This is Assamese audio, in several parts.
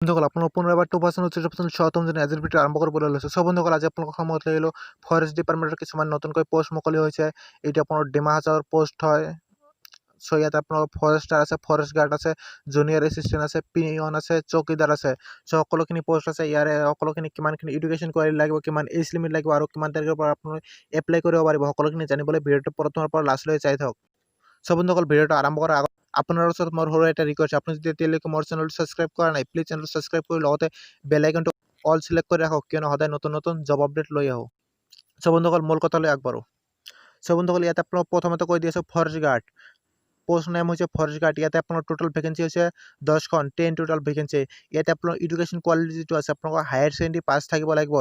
বন্ধুসকল, আপোনালোক পুনৰ এবাৰ টু পাৰ্চেণ্ট উচ্চ স্বাগতম জনাই আজিৰ ভিডিঅ' আৰম্ভ কৰিবলৈ লৈছোঁ। চ' বন্ধুসকল, আজি আপোনালোকৰ সন্মুখত লৈ আহিলোঁ ফৰেষ্ট ডিপাৰ্টমেণ্টৰ কিছুমান নতুনকৈ পষ্ট মুকলি হৈছে। এইটো আপোনাৰ ডিমা হাছাওৰ পষ্ট হয়। চ' ইয়াত আপোনালোকৰ ফৰেষ্টাৰ আছে, ফৰেষ্ট গাৰ্ড আছে, জুনিয়ৰ এছিষ্টেণ্ট আছে, পিয়ন আছে, চকীদাৰ আছে। চ' সকলোখিনি পষ্ট আছে। ইয়াৰে সকলোখিনি কিমানখিনি এডুকেশ্যন কোৱালিটি লাগিব, কিমান এজ লিমিট লাগিব আৰু কিমান তাৰিখৰ পৰা আপোনালোকে এপ্লাই কৰিব পাৰিব, সকলোখিনি জানিবলৈ ভিডিঅ'টো প্ৰথমৰ পৰা লাষ্টলৈ চাই থাকক। চ' বন্ধুসকল, ভিডিঅ'টো আৰম্ভ কৰাৰ আগত আপোনাৰ ওচৰত মোৰ সৰু এটা ৰিকুৱেষ্ট। আপুনি যদি এতিয়ালৈকে মোৰ চেনেলটো ছাবস্ক্ৰাইব কৰা নাই, প্লিজ চেনেলটো ছাবস্ক্ৰাইব কৰি লগতে বেল আইকনটো অল চিলেক্ট কৰি ৰাখক, কিয়নো সদায় নতুন নতুন জব আপডেট লৈ আহোঁ। চ' বন্ধুসকল, মূল কথালৈ আগবাঢ়োঁ। চ' বন্ধুসকল, ইয়াতে আপোনাক প্ৰথমতে কৈ দি আছোঁ, ফৰেষ্ট গাৰ্ড, পষ্ট নেম হৈছে ফৰেষ্ট গাৰ্ড। ইয়াতে আপোনাৰ টোটেল ভেকেঞ্চি হৈছে 10খন, 10 টোটেল ভেকেঞ্চি। ইয়াতে আপোনাৰ এডুকেশ্যন কোৱালিটি যিটো আছে, আপোনালোকৰ হায়াৰ ছেকেণ্ডেৰী পাছ থাকিব লাগিব।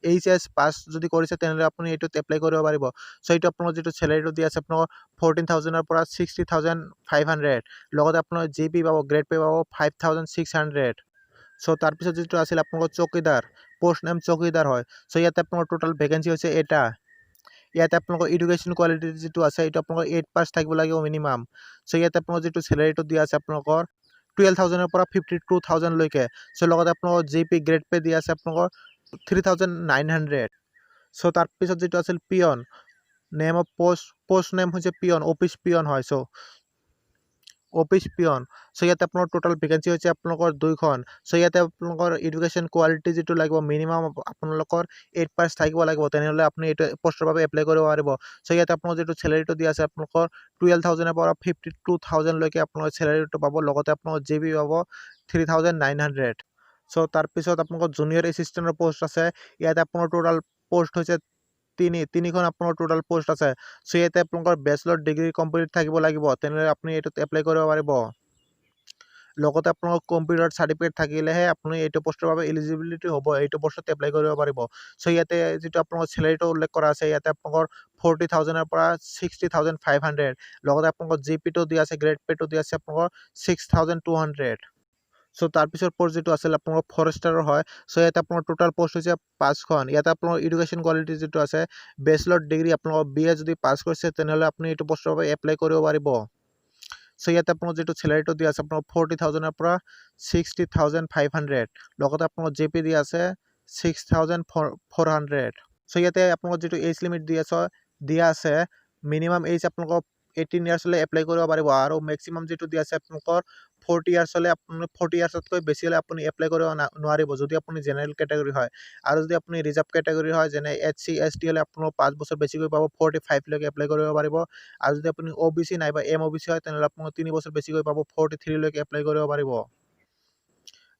এইচ এছ পাছ যদি কৰিছে, তেনেহ'লে আপুনি এইটোত এপ্লাই কৰিব পাৰিব। চ' এইটো আপোনালোকৰ যিটো চেলাৰীটো দি আছে, আপোনালোকৰ 14,000ৰ পৰা 60,500। লগতে আপোনাৰ জি পি পাব, গ্ৰেড পে পাব 5600। চ' তাৰপিছত যিটো আছিল আপোনালোকৰ চকীদাৰ, পষ্ট নেম চকীদাৰ হয়। চ' ইয়াতে আপোনালোকৰ টোটেল ভেকেঞ্চি হৈছে এটা। ইয়াতে আপোনালোকৰ এডুকেশ্যন কোৱালিটি যিটো আছে, এইটো আপোনালোকৰ এইট পাছ থাকিব লাগিব মিনিমাম। চ' ইয়াতে আপোনালোকৰ যিটো চেলাৰীটো দিয়া আছে, আপোনালোকৰ 12,000ৰ পৰা 52,000লৈকে। চ' লগতে আপোনালোকৰ জি পি, গ্ৰেড পে দিয়া আছে আপোনালোকৰ 3900। চ' তাৰপিছত যিটো আছিল peon, name of post, post name হৈছে পিয়ন, অফিচ পিয়ন হয়। চ' অফিচ পিয়ন। চ' ইয়াতে আপোনাৰ টোটেল ভেকেঞ্চি হৈছে আপোনালোকৰ দুইখন। চ' ইয়াতে আপোনালোকৰ এডুকেশ্যন কোৱালিটি যিটো লাগিব, মিনিমাম আপোনালোকৰ এইট পাছ থাকিব লাগিব, তেনেহ'লে আপুনি এইটো পষ্টৰ বাবে এপ্লাই কৰিব পাৰিব। চ' ইয়াতে আপোনালোকৰ যিটো চেলাৰীটো দিয়া আছে, আপোনালোকৰ 12,000ৰ পৰা 52,000লৈকে আপোনালোকৰ চেলাৰীটো পাব। লগতে আপোনালোকৰ জি পি পাব 3900। চ' তাৰপিছত আপোনালোকৰ জুনিয়ৰ এছিষ্টেণ্টৰ পষ্ট আছে। ইয়াতে আপোনাৰ টোটেল পষ্ট হৈছে তিনিখন, আপোনাৰ টোটেল পষ্ট আছে। চ' ইয়াতে আপোনালোকৰ বেচেলৰ ডিগ্ৰী কমপ্লিট থাকিব লাগিব, তেনেহ'লে আপুনি এইটোত এপ্লাই কৰিব পাৰিব। লগতে আপোনালোকৰ কম্পিউটাৰ চাৰ্টিফিকেট থাকিলেহে আপুনি এইটো পষ্টৰ বাবে এলিজিবিলিটি হ'ব, এইটো পষ্টত এপ্লাই কৰিব পাৰিব। চ' ইয়াতে যিটো আপোনালোকৰ চেলাৰীটো উল্লেখ কৰা আছে, ইয়াতে আপোনালোকৰ 40,000ৰ পৰা 60,500। লগতে আপোনালোকৰ জি পিটো দিয়া আছে, গ্ৰেড পে'টো দিয়া আছে আপোনালোকৰ 6200। চ' তাৰপিছৰ পষ্ট যিটো আছিল আপোনালোকৰ ফৰেষ্টাৰৰ হয়। চ' ইয়াতে আপোনাৰ টোটেল পষ্ট হৈছে পাঁচখন। ইয়াতে আপোনালোকৰ এডুকেশ্যন কোৱালিটি যিটো আছে, বেচেলৰ ডিগ্ৰী, আপোনালোকৰ বি এ যদি পাছ কৰিছে, তেনেহ'লে আপুনি এইটো পষ্টৰ বাবে এপ্লাই কৰিব পাৰিব। চ' ইয়াতে আপোনালোকৰ যিটো চেলাৰীটো দিয়া আছে, আপোনালোকৰ 40,000ৰ পৰা 60,500। লগতে আপোনালোকৰ জি পি দিয়া আছে 6400। চ' ইয়াতে আপোনালোকৰ যিটো এজ লিমিট দিয়া আছে, মিনিমাম এজ আপোনালোকৰ 18 ইয়াৰ্ছ হ'লে এপ্লাই কৰিব পাৰিব আৰু মেক্সিমাম যিটো দিয়া আছে আপোনালোকৰ 40 ইয়াৰ্ছ হ'লে, আপুনি 40 ইয়াৰ্ছতকৈ বেছি হ'লে আপুনি এপ্লাই কৰিব নোৱাৰিব, যদি আপুনি জেনেৰেল কেটেগৰী হয়। আৰু যদি আপুনি ৰিজাৰ্ভ কেটেগৰী হয়, যেনে এছ চি, এছ টি হ'লে আপোনালোক 5 বছৰ বেছিকৈ পাব, 45লৈকে এপ্লাই কৰিব পাৰিব। আৰু যদি আপুনি অ' বি চি নাইবা এম অ' বি চি হয়, তেনেহ'লে আপোনালোক 3 বছৰ বেছিকৈ পাব, 43লৈকে এপ্লাই কৰিব পাৰিব।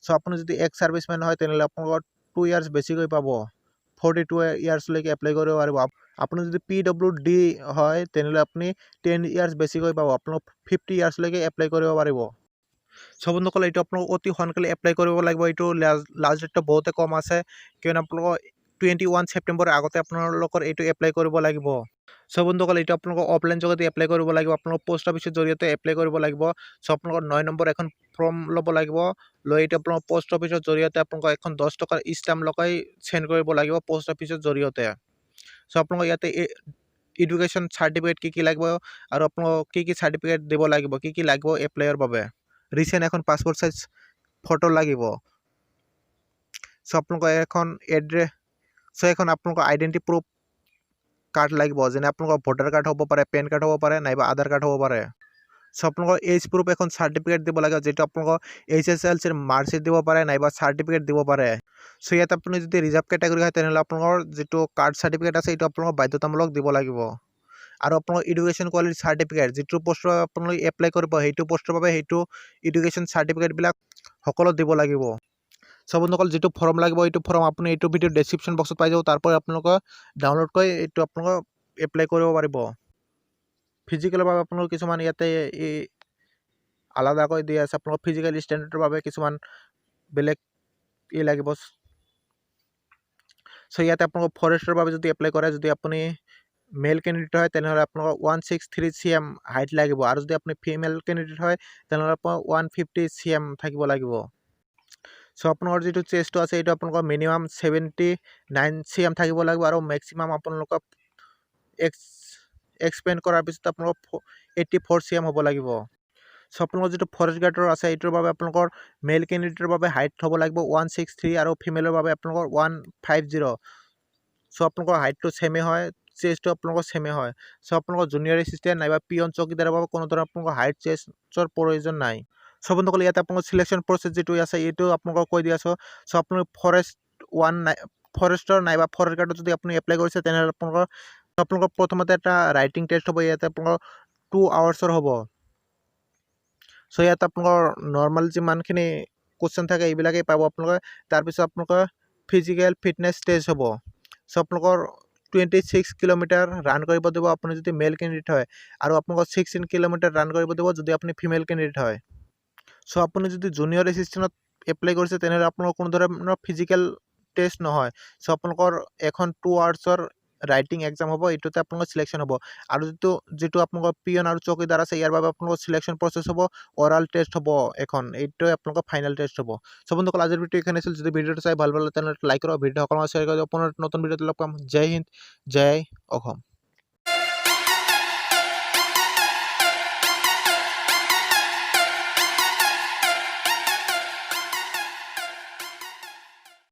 চ' আপুনি যদি এক্স ছাৰ্ভিচমেন হয়, তেনেহ'লে আপোনালোকৰ 2 ইয়াৰ্ছ বেছিকৈ পাব, 42 ইয়াৰ্ছলৈকে এপ্লাই কৰিব পাৰিব। আপুনি যদি পি ডব্লিউ ডি হয়, তেনেহ'লে আপুনি 10 ইয়াৰ্ছ বেছিকৈ পাব, আপোনালোক 50 ইয়াৰ্ছলৈকে এপ্লাই কৰিব পাৰিব। চ' বন্ধুসকল, এইটো আপোনালোক অতি সোনকালে এপ্লাই কৰিব লাগিব। এইটো লাষ্ট ডেটটো বহুতে কম আছে, কিয়নো আপোনালোকৰ 21 ছেপ্টেম্বৰৰ আগতে আপোনালোকৰ এইটো এপ্লাই কৰিব লাগিব। চ' বন্ধুসকল, এইটো আপোনালোকৰ অফলাইন যোগেদি এপ্লাই কৰিব লাগিব, আপোনালোকৰ পষ্ট অফিচৰ জৰিয়তে এপ্লাই কৰিব লাগিব। চ' আপোনালোকৰ 9 নম্বৰ এখন ফৰ্ম ল'ব লাগিব, লৈ এইটো আপোনালোকৰ পষ্ট অফিচৰ জৰিয়তে আপোনালোকৰ এখন 10 টকাৰ ষ্টাম্প লগাই চেণ্ড কৰিব লাগিব পষ্ট অফিচৰ জৰিয়তে। চ' আপোনালোকৰ ইয়াতে এডুকেশ্যন চাৰ্টিফিকেট কি কি লাগিব আৰু আপোনালোকক কি কি চাৰ্টিফিকেট দিব লাগিব, কি কি লাগিব এপ্লাইৰ বাবে, ৰিচেণ্ট এখন পাছপৰ্ট চাইজ ফটো লাগিব। চ' আপোনালোকৰ এখন এড্ৰেছ, চ' এখন আপোনালোকৰ আইডেণ্টি প্ৰুফ কাৰ্ড লাগিব, যেনে আপোনালোকৰ ভোটাৰ কাৰ্ড হ'ব পাৰে, পেন কাৰ্ড হ'ব পাৰে নাইবা আধাৰ কাৰ্ড হ'ব পাৰে। চ' আপোনালোকৰ এইজ প্ৰুফ এখন চাৰ্টিফিকেট দিব লাগে, যিটো আপোনালোকৰ এইচ এছ এল চিৰ মাৰ্কশ্বিট দিব পাৰে নাইবা চাৰ্টিফিকেট দিব পাৰে। চ' ইয়াত আপুনি যদি ৰিজাৰ্ভ কেটেগৰী হয়, তেনেহ'লে আপোনালোকৰ যিটো কাষ্ট চাৰ্টিফিকেট আছে, এইটো আপোনালোকৰ বাধ্যতামূলক দিব লাগিব। আৰু আপোনালোকৰ এডুকেশ্যন কোৱালিটি চাৰ্টিফিকেট, যিটো পষ্টৰ আপোনালোকে এপ্লাই কৰিব, সেইটো পষ্টৰ বাবে সেইটো এডুকেশ্যন চাৰ্টিফিকেটবিলাক সকলো দিব লাগিব। চ' বন্ধুসকল, যিটো ফৰ্ম লাগিব, এইটো ফৰ্ম আপুনি এইটো ভিডিঅ' ডেছক্ৰিপশ্যন বক্সত পাই যাব। তাৰ পৰা আপোনালোকে ডাউনলোড কৰি এইটো আপোনালোকে এপ্লাই কৰিব পাৰিব। ফিজিকেলৰ বাবে আপোনালোকৰ কিছুমান ইয়াতে এই আলাদাকৈ দিয়া আছে। আপোনালোকৰ ফিজিকেল ষ্টেণ্ডাৰ্ডৰ বাবে কিছুমান বেলেগ ই লাগিব। চ' ইয়াতে আপোনালোকৰ ফৰেষ্টৰ বাবে যদি এপ্লাই কৰে, যদি আপুনি মেল কেণ্ডিডেট হয়, তেনেহ'লে আপোনালোকৰ 163 cm height লাগিব। আৰু যদি আপুনি ফিমেল কেণ্ডিডেট হয়, তেনেহ'লে আপোনাৰ 150 cm থাকিব লাগিব। চ' আপোনালোকৰ যিটো চেষ্টটো আছে, এইটো আপোনালোকৰ মিনিমাম 79 cm থাকিব লাগিব আৰু মেক্সিমাম আপোনালোকৰ এক্সপেণ্ড কৰাৰ পিছত আপোনালোকৰ 84 cm হ'ব লাগিব। চ' আপোনালোকৰ যিটো ফৰেষ্ট গাৰ্ডৰ আছে, এইটোৰ বাবে আপোনালোকৰ মেল কেণ্ডিডেটৰ বাবে হাইট হ'ব লাগিব 163 আৰু ফিমেলৰ বাবে আপোনালোকৰ 150। চ' আপোনালোকৰ হাইটটো ছেমে হয়, চেষ্টটো আপোনালোকৰ ছেমে হয়। চ' আপোনালোকৰ জুনিয়ৰ এছিষ্টেণ্ট নাইবা পিয়ন, চকীদাৰৰ বাবে কোনো ধৰণৰ আপোনালোকৰ হাইট, চেষ্টৰ প্ৰয়োজন নাই। চ' বন্ধুসকল, ইয়াতে আপোনালোকৰ চিলেকশ্যন প্ৰচেছ যিটো আছে, এইটো আপোনালোকক কৈ দি আছোঁ। চ' আপোনালোক ফৰেষ্ট ওৱান নাই, ফৰেষ্টৰ নাইবা ফৰেষ্ট গাৰ্ডত যদি আপুনি এপ্লাই কৰিছে, তেনেহ'লে আপোনালোকৰ প্ৰথমতে এটা ৰাইটিং টেষ্ট হ'ব। ইয়াতে আপোনালোকৰ 2 আৱাৰ্ছৰ হ'ব। চ' ইয়াত আপোনালোকৰ নৰ্মেল যিমানখিনি কুৱেশ্যন থাকে, এইবিলাকেই পাব আপোনালোকে। তাৰপিছত আপোনালোকৰ ফিজিকেল ফিটনেছ টেষ্ট হ'ব। চ' আপোনালোকৰ 26 কিলোমিটাৰ ৰান কৰিব দিব, আপুনি যদি মেল কেণ্ডিডেট হয় আৰু আপোনালোকৰ 16 কিলোমিটাৰ ৰান কৰিব দিব, যদি আপুনি ফিমেল কেণ্ডিডেট হয়। চ' আপুনি যদি জুনিয়ৰ এছিষ্টেণ্টত এপ্লাই কৰিছে, তেনেহ'লে আপোনালোকৰ কোনো ধৰণৰ ফিজিকেল টেষ্ট নহয়। চ' আপোনালোকৰ এখন 2 আৱাৰ্ছৰ ৰাইটিং এক্সাম হ'ব, এইটোতে আপোনালোকৰ চিলেকশ্যন হ'ব। আৰু যিটো আপোনালোকৰ পিয়ন আৰু চকীদাৰ আছে, ইয়াৰ বাবে আপোনালোকৰ চিলেকশ্যন প্ৰচেছ হ'ব, অৰাল টেষ্ট হ'ব এখন, এইটোৱে আপোনালোকৰ ফাইনেল টেষ্ট হ'ব। চ' বন্ধুসকল, আজিৰ ভিডিঅ' এইখিনি আছিল। যদি ভিডিঅ'টো চাই ভাল পালে, তেনেহ'লে লাইক কৰক, ভিডিঅ' সকলোকে শ্বেয়াৰ কৰি দিব। পুনৰ নতুন ভিডিঅ'ত লগ পাম। জয় হিন্দ, জয় অসম।